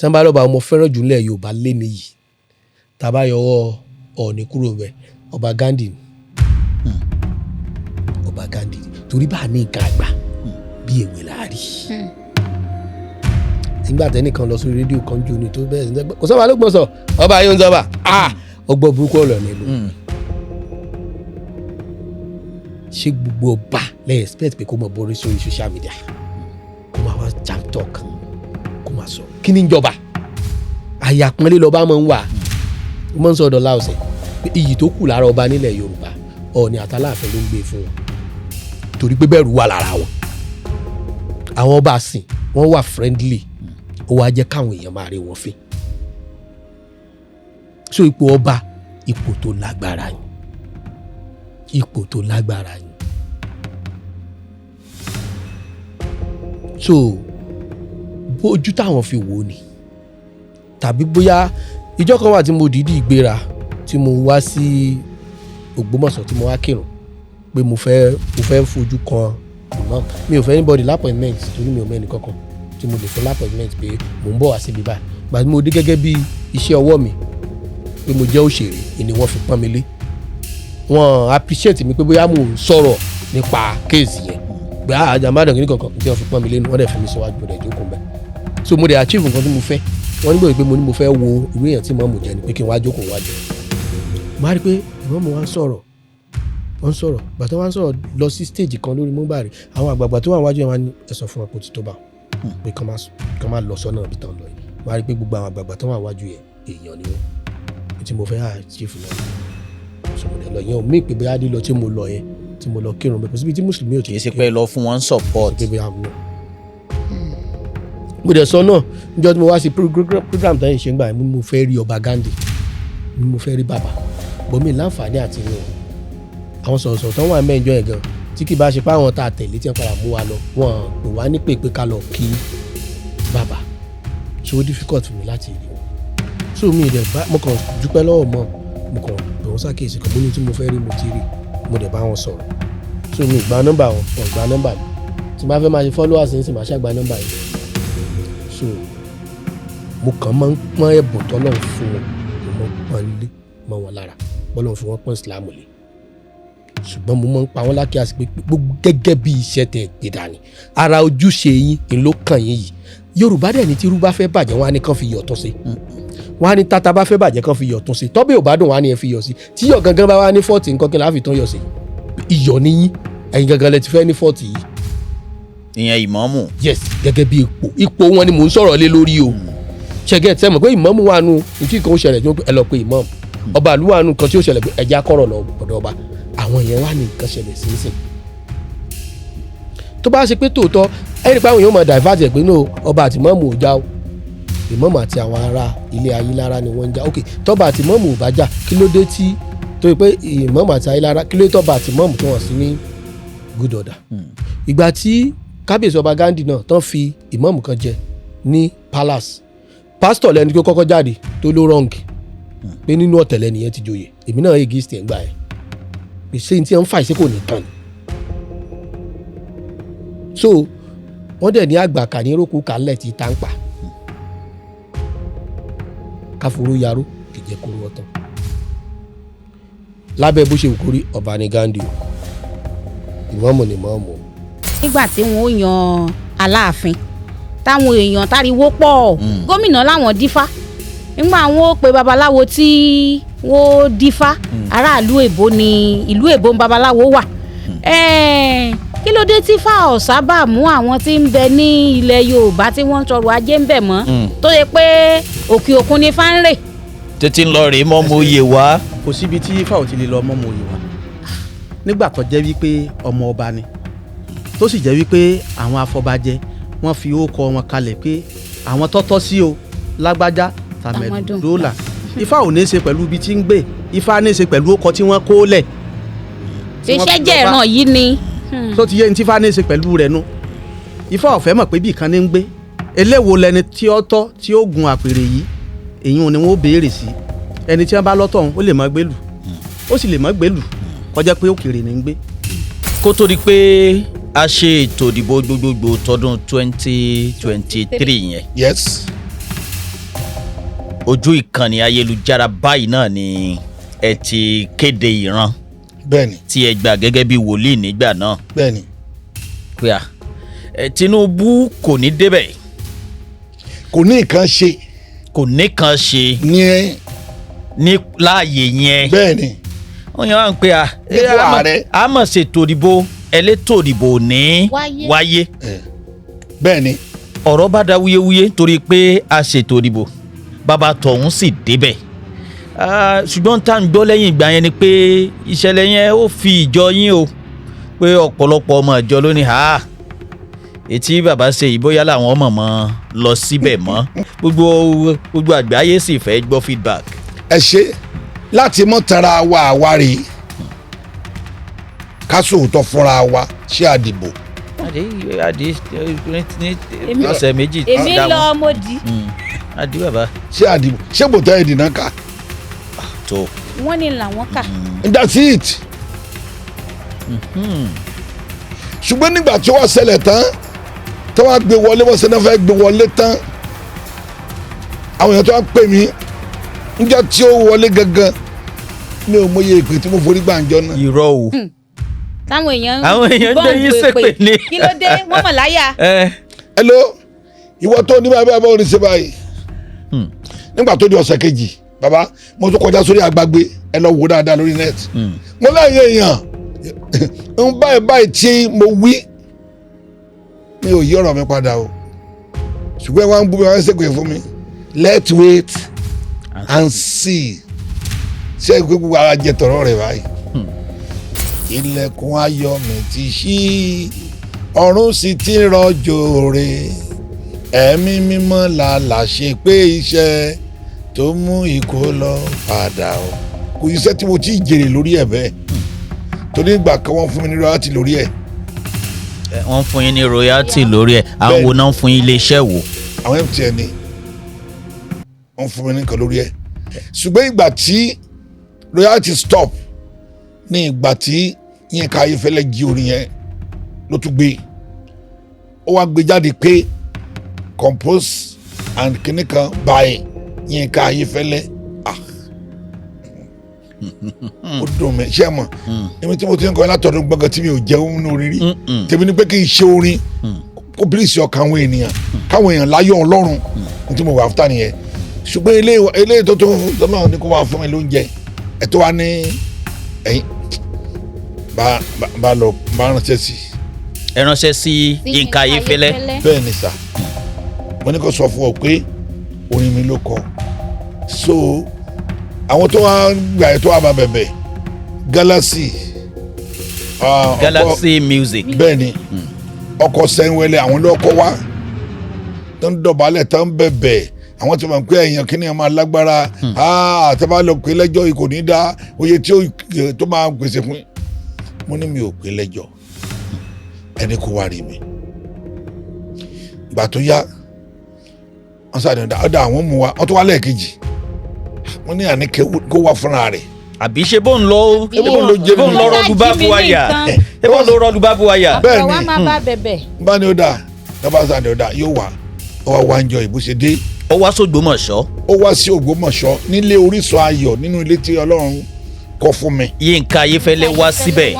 Tí wọ́n bá lọ́ba mo fẹ́ràn jù nílẹ̀ Yorùbá lé nìyí, tá a bá yọwọ́ Ọọ̀ni kúrò bẹ́ẹ̀, Ọba Ghandi ni. Ọba Ghandi ni, torí bá a ní nǹkan àgbà bí èwe láàrí. Nígbà tẹ́nìkan lọ sórí rédíò kan jù ní tó bẹ́ẹ̀ sí ní kò sọ́ba ló gbọ́n sọ ọba yóò ń sọ́ba, ọgbọ́n burúkú ọ̀rọ̀ nílò. Ṣé gbogbo ọba lè expect pé kó mọ̀ borí sórí social media, kó máa wá jam talk, kó máa sọ kí ni ìjọba? Àyàpọ́nlé lọ́ba máa ń wà. Ó máa ń sọ ọ̀dọ̀ láòsẹ̀ pé iyì tó kù lára ọba nílẹ̀ Yorùbá, Ọọ̀ni àtàláàfin ló ń gbé fún wọn, torí pé bẹ̀rù wà lára wọn. Àwọn ọba sìn wọ́n wà friendly, ó wá jẹ́ káwọn èèyàn máa rí wọn fín. So ipò ọba, ipò tó lágbára ni, ipò tó lágbára ni. So bójú táwọn fi wò ni, tàbí bóyá ìjọ kan wà tí mo dìídì gbéra tí mo wá sí Ògbómọ̀ṣọ́, tí mo wá kírun, pé mo fẹ́ fojú kan imam. Mi ò fẹ́ anybody l'appointment, torí mi ò mẹ́ni kankan tí mo lè fún l'appointment pé mò ń bọ̀ wá síbi báyìí. Gbà tí mo dé, gẹ́gẹ́ bí iṣẹ́ ọwọ́ mi pé mo jẹ́ òṣèré ni wọ́n fi pọ́n mi lé. Wọ́n appreciate mi pé bóyá mo ń sọ̀rọ̀ nípa case yẹn pé àjàmbá kìíní kankan tí wọ́n fi pọ́n mi lé nu. Wọ́n dẹ̀ fi mi síwájú, mo dẹ̀ jókòó mbẹ́. So mo dẹ̀ achieve nǹkan tí mo fẹ́. Wọ́n nígbà pé mo ní mo fẹ́ wo irú èèyàn tí mọ̀ọ́mù jẹ́ ni pé kí n wá jókòó wájú. Mo á rí pé ìmọ̀ọ́mù wa ń sọ̀rọ̀, wọ́n ń sọ̀rọ̀. Gbàtọ́ wọ́n ń sọ̀rọ̀ lọ sí stage kan lórí mọ́bàrí, àwọn àgbààgbà tó wà wájú yẹn wá ní ẹ sọ fún wọn pé ó ti tó bá wọn, pé kán má lọ sọ́nà ibi tán lọ yìí. Mo á rí pé gbogbo àwọn àgbààgbà tó wà wájú yẹn, èèyàn ni wọ́n. Tí mo fẹ́ achieve náà, so mo dẹ̀ lọ yẹn ò mí pé bóyá lílọ tí mo lọ yẹn, tí mo lọ kírun bẹ́ẹ̀, kò síbi tí mùsùlùmí ò ti Kì í ṣe pé lọ fún wọn support. Pé bóyá mo dẹ̀ sọ náà níjọ́ tí mo wá sí program tó ń ṣe ń gbà yẹn, mo fẹ́ rí Ọba Ghandi, mo fẹ́ rí bàbá bọ́ mi láǹfààní àti rí wọn. Àwọn sọ̀rọ̀sọ̀rọ̀ tó wà mẹ́jọ yẹn gan, tí kì bá ṣe pé àwọn tá a tẹ̀lé tí wọ́n padà mú wa lọ, wọ́n pè wá ní pè pé ká lọ kí bàbá. So ó difficult fún mi láti rí wọn. So mi dẹ̀ bá mo kàn dúpẹ́ lọ́wọ́ mọ́, mo kàn pè wọ́n ṣàkíyèsí kan. Mo ní tí mo fẹ́ rí, mo ti rí, mo dẹ̀ bá wọn sọ̀rọ̀. So mi gba nọ́mbà wọn, wọn gba nọ́mbà mi. Tí n bá fẹ́ máa ṣe followers ní sìn, máa ṣàgbà nọ́mbà yìí. So mo kàn máa ń pọ́n ẹ̀bùn tọ́lọ́run fún wọn, mo máa ń pọ́n lé mọ́ wọn lára, bọ́lọ́run fún wọn pọ́n Ìsìlámù lé. Ṣùgbọ́n mo máa ń pa wọ́n lákíyèsí pé gbogbo gẹ́gẹ́ bí iṣẹ́ tẹ̀ gbé dání, ara ojúṣe yín ń ló kàn yín yìí. Yorùbá dẹ̀ ní tírú bá fẹ́ bàjẹ́, wọn á ní kàn fi yọ̀ tún sí. Wọn á ní tata bá fẹ́ bàjẹ́, kàn fi yọ̀ tún sí. Tọ́bẹ̀ ò bá dùn, wọn á ní ẹ fi yọ̀ sí. Tí yọ̀ gangan bá wá ní fault nǹkan, kí n láfi tán yọ̀ sí? Iyọ̀ níyín, ẹ̀yin gangan lẹ ti fẹ́ ní fault yìí. Ìyẹn ìmáàmù. Yes, gẹ́gẹ́ bí ipò wọn ni mò ń sọ̀rọ̀ lé lórí o. Ṣẹgẹ́ tẹ́ mọ̀ pé ìmáàmù wà nù ní tí nǹkan ó ṣẹlẹ̀ tí wọ́n pé ẹ lọ pé ìmáàmù. Ọba àlú wà nù nǹkan tí ó ṣẹlẹ̀ pé ẹja kọ̀rọ̀ lọ ọ̀dọ̀ ọba. Àwọn yẹn wà ní nǹkan ṣẹlẹ̀ sínsìn. Tó bá ṣe pé tòótọ́ ẹni pé àwọn èèyàn máa divert ẹ̀ pé no, ọba àti ìmáàmù ò já o, ìmáàmù àti àwọn ará ilé Ayílára ni wọ́n ń jà. Ok, tọ́ba àti ìmáàmù ò bá jà, kí ló dé tí tó yẹ pé ìmáàmù àti Ayílára, kí ló dé tọ́ba àti ìmáàmù tí wọ́n sí ní good order? Ìgbà tí kábíyèsí Ọba Ghandi náà tán fi ìmáàmù kan jẹ ní palace, pásítọ̀ lẹni tó kọ́kọ́ jáde tó ló wrong, pé nínú ọ̀tẹ̀lẹ̀ nìyẹn ti joyè. Èmi náà against ẹ̀ ń gbà ẹ̀ pé ṣé n tí wọ́n ń fà ìṣe kò ní tán ni. So wọ́n dẹ̀ ní àgbà kà ní rókù kálẹ̀ tí tá ń pa káforó yaró kì í jẹ́ kóró ọ̀tàn. Lábẹ́ bó ṣe wù kórí, ọba ní Ghandi o, ìmáàmù ni ìmáàmù o. Nígbà tí wọn ó yan Aláàfin, táwọn èèyàn táriwo pọ̀, gómìnà láwọn dífá. Nígbà wọn ó pe babaláwo tí wọn ó dífá, aráàlú èbó ni, ìlú èbó ń babaláwo wà. Kí ló dé tí fá ọ̀sá bá mú àwọn tí ń bẹ ní ilẹ̀ Yorùbá tí wọ́n ń sọ̀rọ̀ ajé ń bẹ̀ mọ́, tó yẹ pé òkè òkun ni fá ń rè? Tètè ń lọ rèé mọ́ mo yè wá. Kò síbi tí ifá ò ti lè lọ mọ́ mo yè wá. Nígbà tó jẹ́ wípé ọmọ ọba ni, tó sì jẹ́ wípé àwọn afọbajẹ wọ́n fi ókọ wọn kalẹ̀ pé àwọn tọ́tọ́ sí o, lágbájá, tàmẹ̀dù, Tàmẹ̀dù. Dóòlà. Ifá ò ní í ṣe pẹ̀lú ibi tí ń gbé, ifá ní í ṣe pẹ̀lú ókọ tí wọ́n kó lẹ̀ tí wọ́n Iṣẹ́ fi jẹ́ lọ bá. ìran yìí ni. Tó ti yé ní tí ifá ní í ṣe pẹ̀lú rẹ̀ nu. Ifá ò fẹ́ mọ̀ pé bí ìkan ní ń gbé. Eléwo lẹni tí ó tọ́ tí ó gun àpèrè yìí, èyí ni wọ́n ó béèrè sí. Ẹni tí wọ́n bá lọ́tọ̀ ọ̀hún, ó lè má gbélù, ó sì lè má gbélù kọjá pé òkèèrè ní ń gbé. Kó tó di pé a ṣe ètò ìdìbò gbogbogbò tọdún 2023 yẹn, Ojú ìkànnì ayélujára báyìí náà ni ẹ ti kéde ìran Bẹ́ẹ̀ni. tí ẹ gbà gẹ́gẹ́ bí wòlíì nígbà náà Bẹ́ẹ̀ni. pé à Tinubu kò ní débẹ̀. Kò ní nǹkan ṣe. Kò ní kan ṣe ní ní láàyè yẹn. Bẹ́ẹ̀ni. Wọ́n yẹn wá ń pè à Nípò ààrẹ. A mọ̀ ṣètò ìdìbò, elétò ìdìbò ní Wáyé. Wáyé. Bẹ́ẹ̀ni. Ọ̀rọ̀ bá da wuyewuye torí pé a ṣètò ìdìbò, bàbá tọ̀hún sì débẹ̀. Ṣùgbọ́n tá à ń gbọ́ lẹ́yìn ìgbà yẹn ni pé ìṣẹ̀lẹ̀ yẹn ó fi ìjọ yín o, pé ọ̀pọ̀lọpọ̀ ọmọ ìjọ ló ní ha etí bàbá ṣe yìí, bóyá làwọn ọmọ mọ́ lọ síbẹ̀ mọ́. Gbogbo àgbáyé sì fẹ́ gbọ́ feedback. Ẹ ṣe láti mọ́ tara wa àwárí ká sòótọ́ fúnra wa ṣé àdìbò. Àdé àdé ní ọ̀sẹ̀ 2 Èmi dá lọ wọn. mo di. Àdé bàbá. Ṣé àdìbò ṣé kò tẹ́ ìdìnnà ká. Tó. Wọ́n ní làwọn kà. That's it. Ṣùgbọ́n nígbà tí wọ́n ṣẹlẹ̀ tán, tí wọ́n gbé wọlé, wọ́n ṣẹlẹ̀ fẹ́ gbé wọlé tán, àwọn èèyàn tó wá pè mí níjọ́ tí ó wọlé gangan, mi ò mọye ìpè tí mo forí gbàǹjọ náà. Irọ́ o. Táwọn èèyàn Àwọn èèyàn gbé yín ṣépè ní. Kí ló dé, wọ́n mọ̀ láyà. Hello, ìwọ tó ní báyìí báyìí báwo ni ṣe báyìí. Nígbà tó di ọ̀sẹ̀ kejì, bàbá mo tún kọjá sórí àgbàgbé, ẹ lọ wò dáadáa lórí net. Mo láyé èèyàn ń báyìí báyìí tí mo wí, mi ò yí ọ̀rọ̀ mi padà o, ṣùgbọ́n ẹ wá ń bú mi, wá ń ṣègbè fún mi. Let's wait and see. Ṣé ẹ gbogbo ara jẹ tọ̀rọ̀ rẹ̀ báyìí? Ilẹ̀kùn ayọ̀ mi ti ṣí, ọ̀run sì ti rọ̀jò rẹ̀, ẹ̀mí mímọ́ làlà ṣe pé iṣẹ́ tó mú ikó lọ padà o. Kò iṣẹ́ tí mo ti jèrè lórí ẹ̀ bẹ́ẹ̀, torí ìgbà kan wọ́n fún mi ní royalty lórí ẹ̀. Wọ́n fún yín ní royalty lórí ẹ̀? Àwọn wo náà ń fún yín, iléeṣẹ́ wo? Àwọn MTN ni wọ́n fún mi ní nǹkan lórí ẹ̀, ṣùgbọ́n ìgbà tí royalty stop ní ìgbà tí Yínká Ayéfẹ́lẹ́ jí orin yẹn ló tún gbé, ó wá gbé jáde pé compose and kinní kan by Yínká Ayéfẹ́lẹ́. Ah, ó dùn mí. Ṣé ẹ mọ̀ èmi tí mo ti ń kọ́ látọ̀dún gbọ̀ngàn tí mi ò jẹun nínú orin rí, tèmi ni pé kí n ṣe orin kó bíríṣì ọkàn àwọn ènìyàn, káwọn èèyàn láyọ̀ Ọlọ́run ní tí mo wà fúta nìyẹn. Ṣùgbọ́n eléyìí tó náà ní kó wá fún mi lóúnjẹ ẹ̀ tó wá ní ẹ̀yìn bá lọ bá ránṣẹ́ sí. Ẹ ránṣẹ́ sí Yínká Ayéfẹ́lẹ́? Bẹ́ẹ̀ ni sà, mo ní kó sọ fún ọ pé orin mi ló kọ. So àwọn tó wá gbà ẹ tó wá bá bẹ̀bẹ̀ Galaxy, Galaxy Music. Bẹ́ẹ̀ ni, ọkọ̀ sẹ́ńwẹ́lẹ̀ àwọn ló kọ́ wá tó ń dọ̀bálẹ̀ tó ń bẹ̀bẹ̀, àwọn tí wọ́n pè èèyàn kí ni ẹ máa lágbára àti bá lọ pé lẹ́jọ́ yìí kò ní dá oye tí ó tó máa pèsè fún. Mo ní mi ò pé lẹ́jọ́, ẹni kò wá rí mi. Ìgbà tó yá, wọ́n sáré ọ̀dà àwọn mú wa, wọ́n tó wá lẹ́ẹ̀kejì, wọ́n ní àní kó wá fúnra rẹ̀. Àbí ṣe bó ń lọ Ṣé bó ń lọ jẹ́ ṣe bó ń lọ mi? rọlù bá bu wáyà, ṣe bó ń lọ rọlù bá bu wáyà. Bẹ́ẹ̀ Ọ̀rọ̀ wa ni. máa bá bẹ̀bẹ̀. Bá ní ó dà, lọ́ba sáré ó dà, yóò wá, ó wá wá ń jọ ìbúṣe dé. Ó wá sógbómọ̀ṣọ́. Ó wá sí Ògbómọ̀ṣọ́ nílé Orísun Ayọ̀, nínú ilé tí Ọlọ́run kọ́ fún mi. Yínká Ayéfẹ́lẹ́ wá síbẹ̀.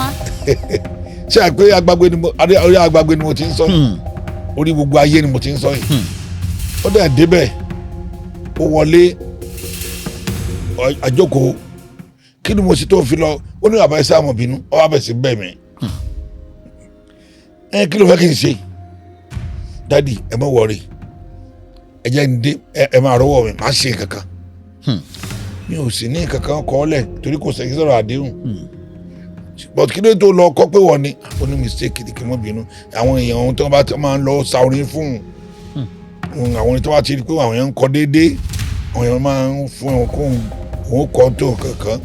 Ṣé àpé agbágbé ni mo orí agbágbé ni mo ti ń sọ yìí, orí gbogbo ayé ni mo ti ń sọ yìí. Ó dẹ̀ débẹ̀, ó wọlé, àjókòó. Kí ni mo ṣe tó fi lọ? Ó ní bàbá ẹsẹ àmọ̀ bínú, ó wá bẹ̀ sí bẹ̀ mí. Ẹ kí ló fẹ́ kí n ṣe? Dádì, ẹ má wọrí, ẹ jẹ́ n dé, ẹ máa rọwọ́ mi, má ṣe kankan. Mi ò sì ní kankan kọ́ ọ́lẹ̀ torí kò sẹ́yìn sọ̀rọ̀ àdéhùn, but kí ló tó lọ kọ́ pé wọ́n ni ó ní mistake kí wọ́n bínú. Àwọn èèyàn ohun tí wọ́n bá ti máa ń lọ sa orin fún un, àwọn orin tí wọ́n bá ti rí pé àwọn èèyàn ń kọ déédéé, àwọn èèyàn máa ń fún òun kó òun kọ́ tó kankan.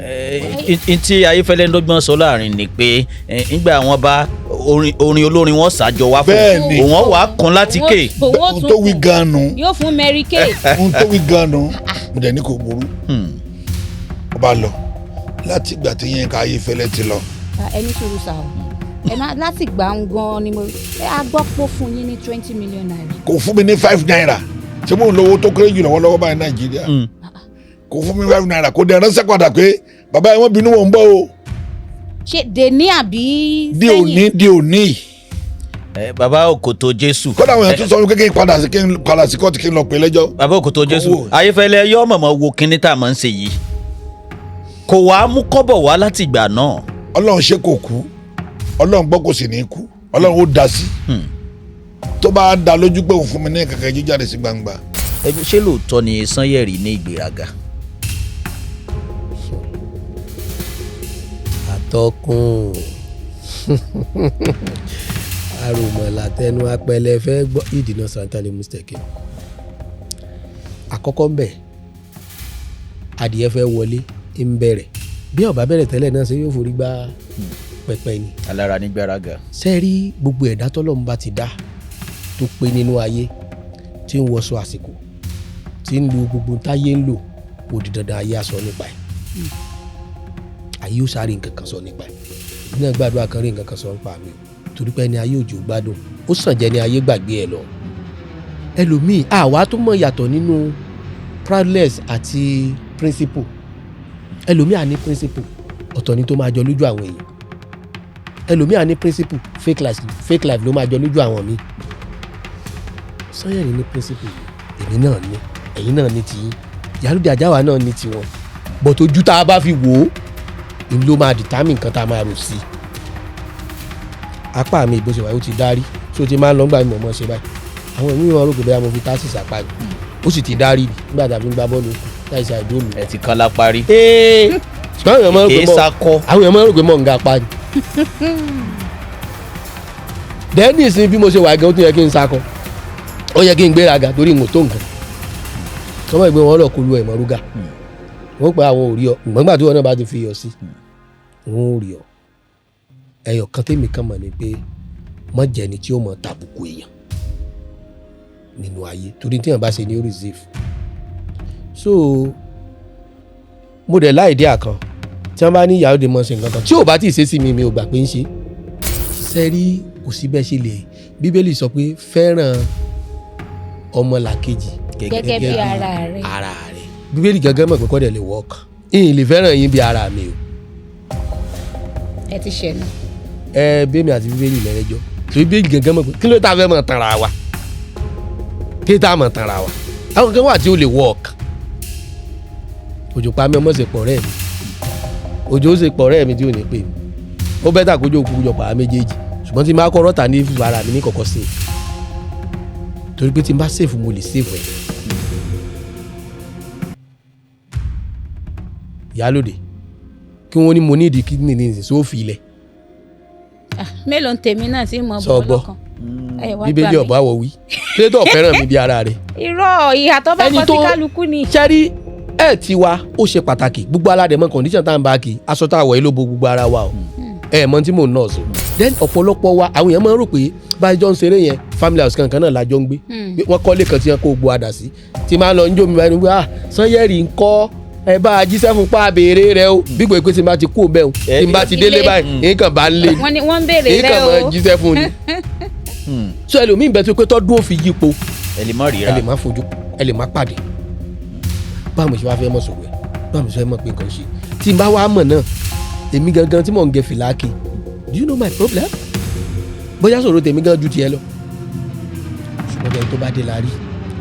N tí Ayéfẹ́lẹ́ ń dọ́gbọ́n sọ láàrin ni pé nígbà wọn bá orin olórin wọn ṣàjọ wá fún Bẹ́ẹ̀ ni. òun wàá kún láti ké. Òun ó Ohun tún tó wí kùn. gan nu. Yóò fún Mary Kay. Ohun tó wí gan nu, mo dẹ̀ ní kò burú. Ó bá lọ. Láti ìgbà tí Yínká Ayéfẹ́lẹ́ ti lọ. Ẹni sùúrù sá o, ẹ má láti gbà ń gan ni mo ẹ a gbọ́ pé ó fún yín ní ₦20 million. Kò fún mi ní ₦5. Ṣé mò ń lówó tó kéré jù lọ́wọ́lọ́wọ́ báyìí Nàìjíríà? Kò fún mi ₦5 kò dẹ̀ ránṣẹ́ padà pé bàbá yẹn wọ́n bínú wọn ń bọ̀ o. Ṣé dèní àbí Di òní, di òní. Bàbá Òkòtó Jésù. Kódà àwọn èèyàn tún sọ fún mi kékeré padà sí, kí n padà sí kóòtù kí n lọ pè lẹ́jọ́. Bàbá Òkòtó Jésù. Owó. Ayéfẹ́lẹ́ yọ mọ̀mọ́ wo kinní tá a máa ń ṣe yìí, kò wá mú kọ́bọ̀ wá láti ìgbà náà. Ọlọ́run ṣe kò kú, Ọlọ́run gbọ́ kò sì ní kú, Ọlọ́run ó da sí. Tó bá da lójú pé òun fún mi ní kankan jíjáde sí gbangba. Ṣé lóòótọ́ ni Sanyẹ̀rì ní ìgbéraga? Àtọkùn àròmọ̀là tẹnu apẹlẹ fẹ́ gbọ́ ìdìnà santale musteke. Àkọ́kọ́ ń bẹ̀, adìyẹ fẹ́ wọlé ń bẹ̀rẹ̀, bí ó bá bẹ̀rẹ̀ tẹ́lẹ̀ náà ṣe yóò forí gbá pẹpẹ ni. Alára ní gbéraga. Ṣe rí gbogbo ẹ̀dá tọ́lọ́run bá ti dá tó pé nínú ayé, tí ń wọṣọ àsìkò, tí ń lo gbogbo táyé ń lò, ó di dandan ayé á sọ nípa ẹ̀. Ayé ó sáré nǹkan kan sọ nípa ẹ̀. Èmi náà gbàdúrà kan rí nǹkan kan sọ nípa mi o, torí pé ẹni ayé òjò gbádùn ó sàn jẹ́ ni ayé gbàgbé ẹ lọ. Ẹlòmíì àwa tó mọ̀ yàtọ̀ nínú proudness àti principle. Ẹlòmíì á ní principle, ọ̀tọ̀ ni tó máa jọ lójú àwọn èèyàn. Ẹlòmíì á ní principle, fake life ló máa jọ lójú àwọn míì. Sanyẹ̀rì ní principle, èmi náà ní, ẹ̀yin náà ní tiyín, Ìyálóde Àjàwà náà ní tiwọn, but ojú tá a bá fi wò ó ni ló máa determine nǹkan tá a máa rò sí. Apá mi ìbò ṣe wáyé ó ti dárí tí o ti máa ń lọ gbà mí mọ̀ ṣe báyìí, àwọn èmi wọn rò pé bóyá mo fi táàsì sàpá ni, ó sì ti dárí ni nígbà tá a fi ń gbá bọ́ọ̀lù láì ṣe àìdóòlù. Ẹ ti kán lápárí. Ṣùgbọ́n àwọn èèyàn máa ń rò pé Kì í mọ̀ sakọ. àwọn èèyàn máa ń rò pé mọ̀ ń ga apá ni. Dẹ́ni ìsìn bí mo ṣe wà gan, ó tún yẹ kí n sakọ, ó yẹ kí n gbéraga torí n ò tó nǹkan. Sọmọ ìgbé wọn lọ kó lu ẹ̀mọ́ rúgà, wọ́n pe àwọn ò rí ọ, ìgbọ́ngbà tí wọn náà bá ti fi yọ sí wọn ò rí ọ. Ẹyọ kan tèmi kan mọ̀ ni pé mọ̀ jẹ́ni tí ó mọ̀ tàbùkù èèyàn nínú ayé, torí tí èèyàn bá ṣe ni ó receive. So mo dẹ̀ láì dí àkàn tí wọ́n bá ní ìyàwó de mọ̀ ṣe nǹkan kan tí ò bá tí ì ṣe sí mi, mi ò gbà pé ń ṣe. Sẹ́rí kò sí bẹ́ẹ̀ ṣe lè, Bíbélì sọ pé fẹ́ràn ọmọlàkejì gẹ́gẹ́ bí ara rẹ̀. Ara rẹ̀. Bíbélì gangan mọ̀ pé kọ́ dẹ̀ lè work. Ìyìn lè fẹ́ràn yín bí ara mi o. Ẹ ti ṣẹ̀nu. Ẹ bẹ́ẹ̀mi àti Bíbélì lẹ́rẹ́jọ́, torí Bíbélì gangan mọ̀ pé kí ló tá a fẹ́ mọ̀ tanra wa, kí tá a mọ̀ tanra wa, àwọn kan wà tí ó lè work. Òjò pa mí, ọmọ ṣe pọ̀ rẹ́ mi, òjò ó ṣe pọ̀ rẹ́ mi tí ò ní pè mí, ó bẹ́tà kójú òkú jọ pàá méjèèjì. Ṣùgbọ́n tí n bá kọ́ rọ́tà ní fífa ara mi ní kọ̀kọ́ save, torí pé tí n bá save mo lè save ẹ̀. Ìyálòde kí wọ́n ní mo ní ìdí kidney ní ìsìn sófì ilẹ̀. Mélòó ń tèmi náà tí mo Sọ bọ́ gbọ́. lọ́kàn. Ẹ wá Bíbélì gbà mí. ọ̀bá wọ̀ wí kí ló tó fẹ́ràn mi bí ara rẹ̀. Irọ́, ìhà tó bá Ẹni kọ sí tó- kálukú ni. Sẹ́rí ẹ̀ ti wa ó ṣe pàtàkì, gbogbo aládẹ̀mọ́ condition tá à ń bá kí aṣọ tá a wọ̀ yìí ló bo gbogbo ara wa o, ẹ mọ tí mò ń nọ́ọ̀sì. Then ọ̀pọ̀lọpọ̀ wa àwọn èèyàn máa ń rò pé bá a jọ ń ṣeré yẹn family house kankan náà la jọ ń gbé. Pé wọ́n kọ́lé kan tí wọ́n kó gbogbo àdà sí tí máa ń lọ ń jó mi báyìí ni pé ah Sanyẹ̀rì ń kọ́ ẹ bá a jíṣẹ́ fún pa béèrè rẹ o, bí kò pé tí n bá ti kú bẹ́ẹ̀ o, tí n bá ti délé Ilé. báyìí nǹkan bá ń lé ni Wọ́n ní wọ́n ń béèrè rẹ nǹkan o. máa jíṣẹ́ fún ni. So ẹlòmíì bẹ́ẹ̀ tó pé tọ́dún ó fi yípo Ẹ lè má ríra. ẹ lè má fojú, ẹ lè má pàdé. Báwo mo ṣe wá fẹ́ mọ̀ sọ̀rọ̀ ẹ̀, báwo mo ṣe fẹ́ mọ̀ pé nǹkan ṣe tí n bá wá mọ̀ náà, èmi gangan tí mò ń gẹ fìlà kì, do you know my problem? Bóyá sọ̀rọ̀ tèmi gan ju tiẹ̀ lọ, ṣùgbọ́n ẹni tó bá dé la rí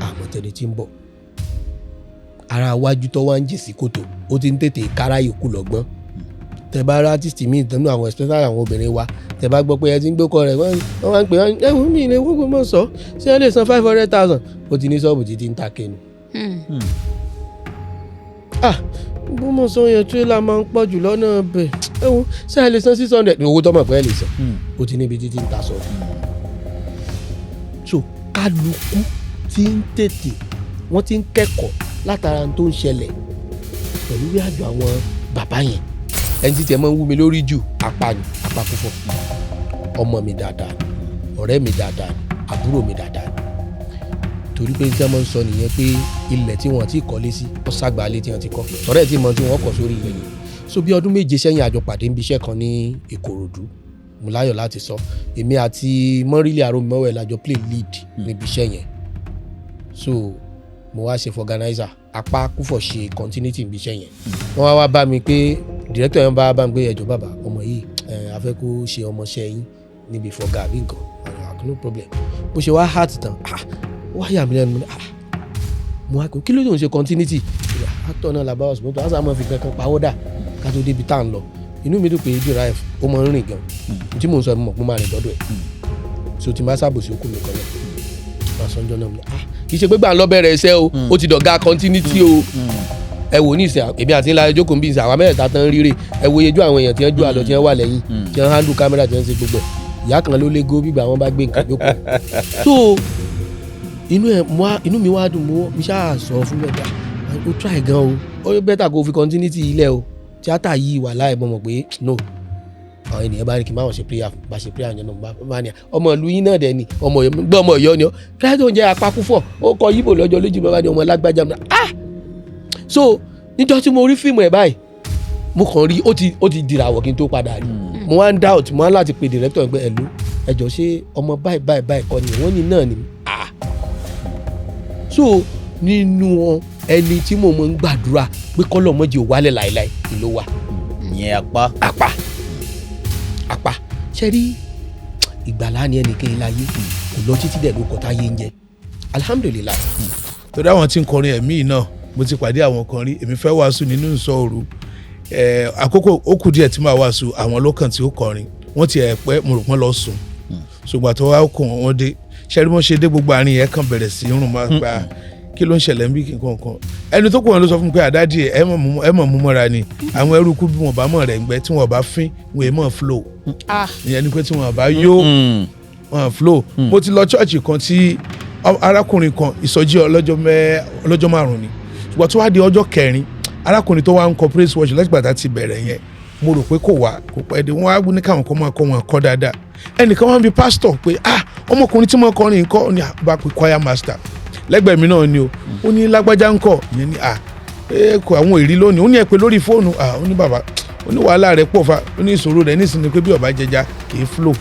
àmọ́ tẹni tí ń bọ̀. Ara wájú tó wá ń jì sí kòtò ó ti ń tètè kára yòókù lọ́gbọ́n. Tẹ bá rá artist míì tẹnu àwọn especially àwọn obìnrin wa, tẹ bá gbọ́ pé ẹ ti ń gbókọ rẹ̀, wọ́n wá ń pè wọ́n ẹ wọ́n mi ilé wọ́n kò mọ̀ sọ ṣé ẹ lè san 500,000, ó ti ní ṣọ́ọ̀bù títí ń ta kẹnu. Ah bó mọ̀ sọ yẹn tírélà máa ń pọ̀ jù lọ́nà bẹ̀ ẹ wo ṣé ẹ lè san 600 ní owó tọ́mọ̀ pé ẹ lè san, ó ti níbi títí ń ta sọ. So kálukú ti ń tètè wọ́n ti ń kẹ́kọ̀ọ́ látara tó ń ṣẹlẹ̀ pẹ̀lú bí àjọ àwọn bàbá yẹn. Ẹni tí tiẹ̀ máa ń wú mi lórí jù apá ni apá púpọ̀, ọmọ mi dáadáa ni, ọ̀rẹ́ mi dáadáa ni, àbúrò mi dáadáa ni, torí pé tí wọ́n máa ń sọ nìyẹn pé ilẹ̀ tí wọ́n ti kọ́lé sí wọ́n ṣàgbà ilé tí wọ́n ti kọ́ tọ́rẹ́ tí mọ tí wọ́n kọ́ sórí ilẹ̀ yẹn. So bí ọdún 7 sẹ́yìn àjọ pàdé níbi iṣẹ́ kan ní Ìkòròdú, mo láyọ̀ láti sọ èmi àti Mọ́rílẹ̀ Àròmọ́wẹ̀ lájọ play lead níbi iṣẹ́ yẹn. So Mo wá ṣe fọganáísà, apá kúfọ̀ ṣe continuity ibi iṣẹ́ yẹn. Wọ́n wá wá bá mi pé director yẹn bá mi pé ẹjọ́ bàbá ọmọ yìí a fẹ́ kó ṣe ọmọọṣẹ́ yín níbi fọgá àbí nǹkan. No problem. Bó ṣe wá heart tán, wá yà mí lẹ́nu, mo wá kí ló dé òun ṣe continuity? Actor náà làbá ọ̀sùn mọ́tò àṣà máa fi kankan pawọ́dà ká tó débi tá à ń lọ. Inú mi dùn pé Juraif ó máa ń rìn gan. Tí mò ń sọ mọ̀ pé mo máa rìn dọ́dọ̀ ẹ̀. So tí n bá ṣàbòsí okùn mi kan lọ. Màá sọ ọjọ́ náà mo ní kì í ṣe pé gbà ń lọ bẹ̀rẹ̀ iṣẹ́ o, ó ti dọ̀gá continuity o. Ẹ wò ní ìsìn èmi àti ńlá ẹjọ́ kò ń bí ìsìn àwa mẹ́rẹ̀ẹ̀ta tán ríre. Ẹ wo iyejú àwọn èèyàn tí wọ́n ju àlọ́ tí wọ́n wà lẹ́yìn, tí wọ́n handle camera, tí wọ́n ṣe gbogbo ẹ̀. Ìyá kan ló lé gó gbígbà wọn bá gbé nǹkan jókòó. So inú mi wá dùn, mo ṣáà sọ fún mi pé ó try gan o, ó bẹ́tà kó fi continuity ilẹ̀ o. Tíátà yìí wà láì mọ̀ mọ̀ pé no. Àwọn ènìyàn bá ní kí n bá wọn ṣe prayer, bá ṣe prayer yẹn náà, bá ní ọmọ ìlú yín náà dẹ̀ ni ọmọ Ọ̀yọ́, gbọ́ ọmọ Ọ̀yọ́ ni ọ kíláà tó ń jẹ́ apakúfọ̀ ó kọ yíbò lọ́jọ́ lójú bàbá ni ọmọ lágbájá mi. So níjọ́ tí mo rí fíìmù ẹ̀ báyìí, mo kàn rí ó ti dìràwọ̀ kí n tó padà rí. Mo wá ń doubt, mo wá láti pe director pé ẹ̀lú ẹ̀jọ̀ ṣé ọmọ báyìí báyìí báyìí kọ́ ni wọ́n ní náà ni. So nínú ẹni tí mo mọ̀ ń gbàdúrà pé kọ́lọ̀ mọ́jì ò wálẹ̀ láéláé ló wà. Ìyẹn apá. Apá apá ṣe rí ìgbàlá ni ẹnìkan láyé kò lọ títí dẹ̀ ló kọ́ táyé ń jẹ, alhamdulilayi. Torí àwọn tí ń kọrin ẹ̀mí náà, mo ti pàdé àwọn kan rí, èmi fẹ́ wàásù nínú ìsọ̀ òru, àkókò ó kù díẹ̀ tí màá wàásù, àwọn lọ́kàn tí ó kọrin wọ́n ti ẹ̀ pẹ́, mo rò pọ́n lọ sùn, ṣùgbọ́n àtọwá kò wọ́n dé ṣe rí wọ́n ṣe dé gbogbo àárín yẹn kàn bẹ̀rẹ̀ sí rùn máa gba kí ló ń ṣẹlẹ̀ ń bí nǹkan kan. Ẹni tó kù wọn ló sọ fún mi pé àdádì ẹ mọ̀ mú mọ́ra ni àwọn ẹrú kú bí wọn bá mọ̀ rẹ̀ ń gbẹ tí wọn bá fín wọn èèmọ̀ flow, ìyẹn ni pé tí wọn bá yó wọn flow. Mo ti lọ chọ́ọ̀chì kan tí arákùnrin kan ìsọjí ọlọ́jọ́ márùn-ún ni, ṣùgbọ́n tó wá di ọjọ́ kẹrin arákùnrin tó wá ń kọ praise worship láti gbàtà ti bẹ̀rẹ̀ yẹn, mo rò pé kò wá kò pẹ́ dé, wọ́n á ní káwọn kan máa kọ́ wọn kọ́ dáadáa. Ẹnìkan wá ń bi pásítọ̀ pé ọmọkùnrin tí mo kọrin kọ́ ni bá pe choir master lẹ́gbẹ̀ẹ́ mi náà ni o, ó ní lágbájá ń kọ́ ìyẹn ni kò àwọn èrí lónìí, ó ní ẹ pé lórí fóònù, ó ní bàbá ó ní wàhálà rẹ̀ pọ̀ fa, ó ní ìṣòro rẹ̀ nísìnyí pé bí ọba jẹja kì í flow.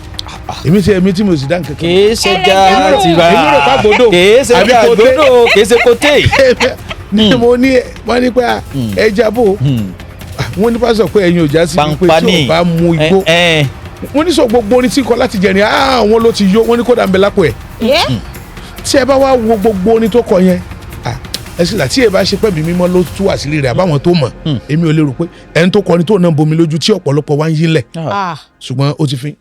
Èmi tí mo sì dá nǹkan kan. Kì í ṣe já tìrà, èmi rò pa gbòdò kì í ṣe já gbòdò, kì í ṣe koté. Ní mo ní wọ́n ní pé ẹja bò wọ́n ní pásítọ̀ pé ẹ̀yin ò já sí pé tí ò bá mu igbó, wọ́n ní sọ gbogbo orin tí kọ láti jẹrin àwọn ló ti yó, wọ́n ní kódà ń bẹ lápò ẹ̀. Tí ẹ bá wá wo gbogbo orin tó kọ yẹn, ẹ sì là tí ẹ bá ṣe pẹ́ẹ́bí mímọ́ ló tú àṣírí rẹ̀ àbáwọn tó mọ̀, èmi ò lè rò pé ẹni tó kọrin tó náà bomi lójú tí ọ̀pọ̀lọpọ̀ wá ń yílẹ̀, ṣùgbọ́n ó ti fi.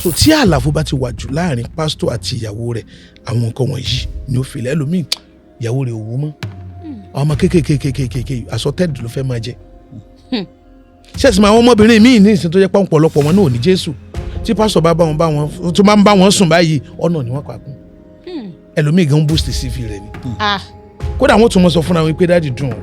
So tí àlàfo bá ti wà jù láàrin pásítọ̀ àti ìyàwó rẹ̀, àwọn nǹkan wọ̀nyí ni ó fi lẹ̀. Ẹlòmíì ìyàwó rẹ̀ ò wú mọ́, àwọn ọmọ kékèké àsọtẹ́ẹ̀dì ló fẹ́ máa jẹ. Ṣẹ́sì máa àwọn ọmọbìnrin míì ní ìsìn tó jẹ́ pọ́npọ̀lọpọ̀ wọn náà ò ní Jésù, tí pásítọ̀ bá bá wọn tó máa ń bá wọn sùn báyìí ọ̀nà ni wọ́n kà kún. Ẹlòmíì gan boost CV rẹ̀ ni. Kódà wọ́n tún mọ sọ fúnra wọn pé dáàdì dùn o,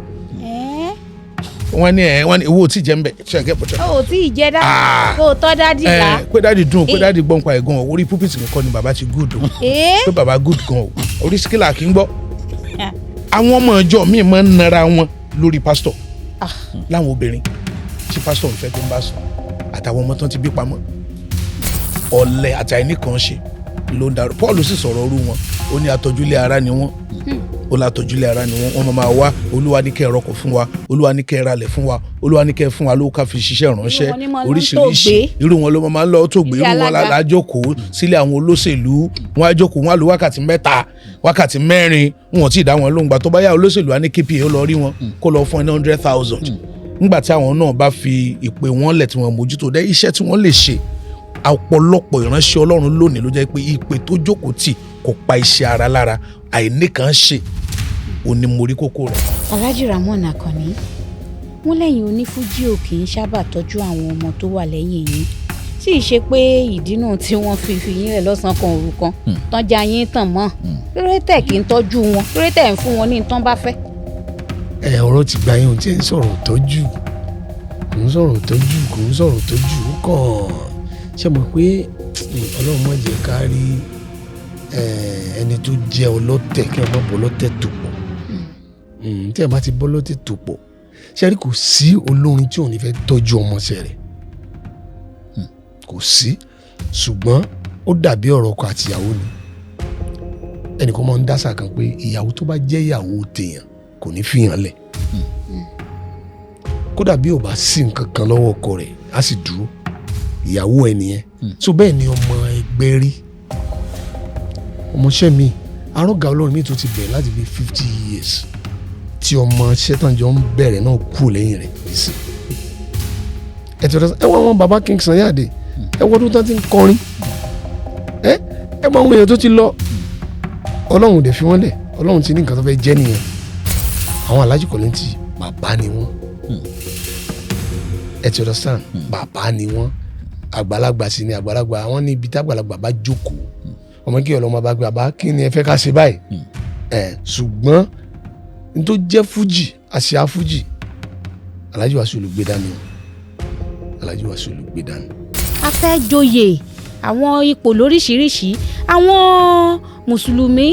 wọ́n ní wọ́n ní owó ò tí jẹ́ ń bẹ̀ ṣe kẹ́ pọ̀tẹ́. O ò tí ì jẹ́ dáàdì kó o tọ́ dáàdì là. Pé dáàdì dùn, pé dáàdì gbọ́n pa ẹ̀ gan o, orí púpìtì mi kọ́ ni bàbá ti good o, pé bàbá good gan o, orí síkìlà kì í gbọ́. Àwọn ọmọ ìjọ míì máa ń nara wọn lórí pásítọ̀, láwọn obìnrin tí pásítọ̀ ń fẹ́ tó ń bá sùn àtàwọn ọmọ tán ti bí pamọ́, ọ̀lẹ àti àìníkan ṣe ló ń darú. Paul sì sọ̀rọ̀ ọrú wọn, ó ní atọ́júlé ara ni wọ́n, ó látọ́júlé ara ni wọ́n, wọ́n máa wá Olúwa ní kẹ́ ẹ rọkọ̀ fún wa, Olúwa ní kẹ́ ẹ ralẹ̀ fún wa, Olúwa ní kẹ́ ẹ fún wa ló ká fi ṣiṣẹ́ ìránṣẹ́ oríṣiríṣi. Irú wọn ló máa ń lọ tó gbé, irú wọn lájókòó sílé àwọn olóṣèlú, wọn á jókòó, wọn á lo wákàtí mẹ́ta wákàtí mẹ́rin, wọn ò tí ì dá wọn lóhùn. Gbà tó bá yá olóṣèlú á ní KPA ó lọ rí wọn kó lọ fún ẹ ní 100,000. Nígbà tí àwọn náà bá fi ìpè wọn lẹ̀ tí wọ́n mójútó dé iṣẹ́ tí wọ́n lè ṣe, ọ̀pọ̀lọpọ̀ ìránṣẹ́ Ọlọ́run lónìí ló jẹ́ pé ìpè tó jókòó tì kò pa iṣẹ́ ara lára, àìníkan ṣe òní mórí kókó rẹ̀. Alhaji Ramon Akànní, wọ́n lẹ́yìn onífújì ò kì í sábà tọ́jú àwọn ọmọ tó wà lẹ́yìn yín, sì ṣe pé ìdínà tí wọ́n fi yín rẹ̀ lọ́sàn-án kan òru kan tán já yín tàn mọ́, lórí tẹ̀ kì í tọ́jú wọn, lórí tẹ̀ ń fún wọn ní tán bá fẹ́. Ẹ ọ̀rọ̀ ti gba yín, ohun tí ẹ ń sọ̀rọ̀ tọ́jú, kò ń sọ̀rọ̀ tọ́jú, kò ń sọ̀rọ̀ tọ́jú, ó kàn ṣe mọ̀ pé Ọlọ́run má jẹ́ ká rí ẹni tó jẹ́ ọlọ́tẹ̀ kí ẹ má bọ́ lọ́tẹ̀ tó pọ̀. Tí ẹ bá ti bọ́ lọ́tẹ̀ tó pọ̀, ṣe rí kò sí olórin tí òun ní fẹ́ tọ́jú ọmọọṣẹ́ rẹ̀, kò sí. Ṣùgbọ́n ó dàbí ọ̀rọ̀ ọkọ àtìyàwó ni, Ẹnìkan máa ń dásà kan pé ìyàwó tó bá jẹ́ ìyàwó tèèyàn kò ní fìyàn lẹ̀. Kódà bí ò bá sí nǹkan kan lọ́wọ́ ọkọ rẹ̀, á sì dúró, ìyàwó ẹ nìyẹn. So bẹ́ẹ̀ ni ọmọ ẹgbẹ́ rí, ọmọọṣẹ́ mi, arọ́gà olórin mi tó ti bẹ̀rẹ̀ láti bí 50 years, tí ọmọọṣẹ́ tán jọ ń bẹ̀rẹ̀ náà kú lẹ́yìn rẹ̀ nísìn. Ẹ ti rẹ, ẹ wọ́n wọn baba King Sunny Adé, ẹ wọ́n tó tán ti ń kọrin, ẹ mọ àwọn èèyàn tó ti lọ, Ọlọ́run ò dẹ̀ fi wọ́n lẹ̀. Ọlọ́run ti ní nǹkan tó fẹ́ jẹ́ nìyẹn. Àwọn Alhaji Kollington, bàbá ni wọ́n. Ẹ ti understand? Bàbá ni wọ́n, àgbàlagbà sì ni àgbàlagbà. Àwọn ní ibi tí àgbàlagbà bá jókòó, ọmọ kí ọlọmọ bá gbé, bàbá, kí ni ẹ fẹ́ ká ṣe báyìí? Ẹ ṣùgbọ́n n tó jẹ́ fújì, àṣà fújì, Alhaji Wasiu ló gbé dání o. Alhaji Wasiu ló gbé dání. A fẹ́ joyè àwọn ipò lóríṣiríṣi, àwọn mùsùlùmí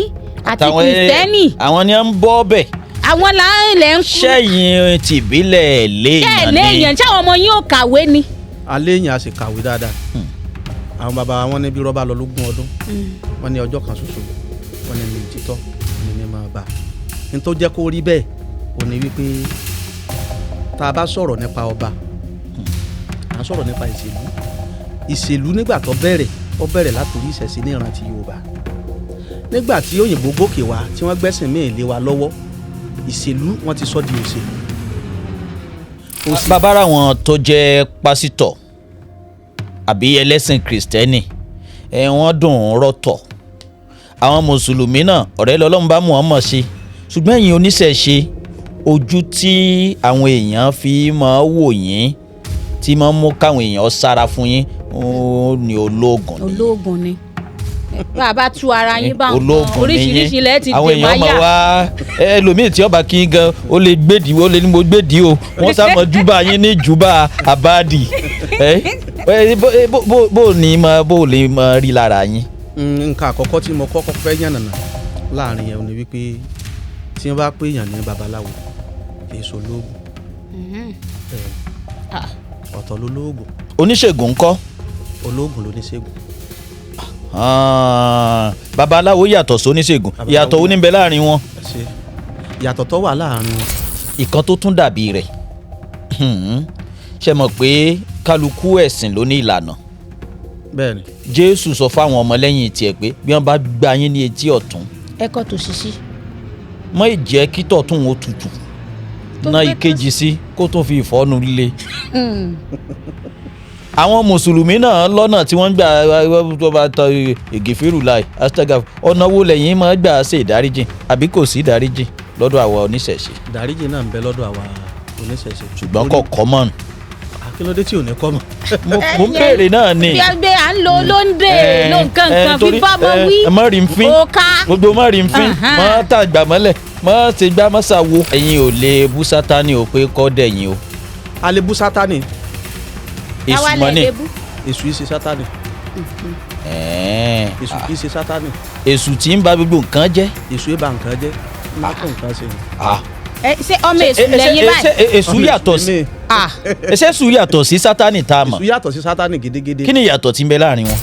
àti kìrìsìtẹ́nì. Àwọn ni wọ́n ń bọ́ bẹ̀. Àwọn là ń lẹ̀ ń kú. Sẹ́yìn tìbílẹ̀ ṣé ẹ̀ léèyàn ni? Léèyàn, ṣé àwọn ọmọ yín ò kàwé ni? Alẹ́ èèyàn a sì kàwé dáadáa. Àwọn bàbá wọn ní bí rọ́bà lọ lógún ọdún, wọn ní ọjọ́ kan ṣoṣo, wọn ní ní títọ́ ní máa bá ní tó jẹ́ kó rí bẹ́ẹ̀. Ò ní wípé tá a bá sọ̀rọ̀ nípa ọba, à ń sọ̀rọ̀ nípa ìṣèlú. Ìṣèlú nígbà tó bẹ̀rẹ̀, ó bẹ̀rẹ̀ látòrí ìṣẹ̀ṣe ní ìran ti Yorùbá. Nígbà tí òyìnbó gòkè wá, tí wọ́n gbẹ́sìn míì lé wa lọ́wọ́, ìṣèlú wọ́n ti sọ di òṣèlú. Bàbá ra wọn tó jẹ́ pásítọ̀ àbí ẹlẹ́sìn kìrìsìtẹ́nì, ẹ wọ́n dùn ún rọ́tọ̀. Àwọn mùsùlùmí náà, ọ̀rẹ́ lọ́lọ́run bá Muhammad ṣe. Ṣùgbọ́n ẹ̀yin oníṣẹ̀ṣe, ojú tí àwọn èèyàn fi máa wò yín, tí máa ń mú káwọn èèyàn sára fún yín, ó ní olóògùn ni. Olóògùn ni. Bá a bá tú ara yín bá ń Olóògùn ni yín. Oríṣiríṣi lẹ́ẹ̀ ti Àwọn dè èèyàn máyà. máa wá ẹlòmíì tí ọba kí n gan, ó lè gbèdì, ó lè ní mo gbèdì o. Wọ́n sá mọ júbà yín ní júbà àbáàdì. Ẹ ẹ, bó ní mọ, bó lè mọ rí lára yín? Nǹkan àkọ́kọ́ tí mo kọ́kọ́ fẹ́ yànnànà láàrin yẹn ni wípé tí wọ́n bá pè yàn ní babaláwo, kì í ṣolóògùn. Ah. Ọ̀tọ̀ lolóògùn. Oníṣègùn ńkọ́? Olóògùn lóníṣègùn. Ah, babaláwo yàtọ̀ sóníṣègùn. Babaláwo Ìyàtọ̀ wo ní bẹ láàrin wọn? Ẹ ṣe, ìyàtọ̀ tó wà láàrin wọn. Ìkan tó tún dàbí rẹ̀, ṣe mọ̀ pé kálukú ẹ̀sìn ló ní ìlànà. Bẹ́ẹ̀ ni. Jésù sọ fáwọn ọmọlẹ́yìn tiẹ̀ pé bí wọ́n bá gbá yín ní etí ọ̀tún, Ẹ̀kọ́ tó ṣiṣí. mọ́ ìjẹ́ kí tọ̀tún ó tutù. Tó Ná gbé ìkejì sí kó tún fi ìfọ́nu líle. Àwọn mùsùlùmí náà lọ́nà tí wọ́n ń gbà tó bá tọ ìgèférù láì astagaf. Ọ̀nà wo lẹ́yìn máa gbà ṣe ìdáríjì, àbí kò sí ìdáríjì lọ́dọ̀ àwọn oníṣẹ̀ṣe? Ìdáríjì náà ń bẹ lọ́dọ̀ àwa oníṣẹ̀ṣe. Ṣùgbọ́n kò common. Akílódé tí ò ní kọ́ mọ̀? Mo ń béèrè náà ni. Bí a gbé à ń lo lóńdè ló nǹkan nǹkan fífá mọ́ wí. Ẹ mọ́ rí n fín. Òkà. Gbogbo mọ́ rí n fín, mọ́ tàgbà mọ́lẹ̀, mọ́ ṣe gbá, mọ́ ṣàwo. Ẹ̀yin ò lè bú Sátánì o pé kọ́ dẹ̀yìn o. A lè bú Sátánì. Èṣù mọ́ ni. Èṣù yìí ṣe Sátánì. Ẹ̀ẹ́n. Èṣù kìí ṣe Sátánì. Èṣù tí ń ba gbogbo nǹkan jẹ́. Èṣù yìí ba nǹkan jẹ́, má tó nǹkan ṣe. Ẹ ṣé ọmọ èṣù lẹ́yìn báyìí? Èṣù yàtọ̀ sí Ah, ṣé èṣù yàtọ̀ sí Sátánì tá a mọ̀? Èṣù yàtọ̀ sí Sátánì gédégédé. Kí ni ìyàtọ̀ tí ń bẹ láàrin wọn?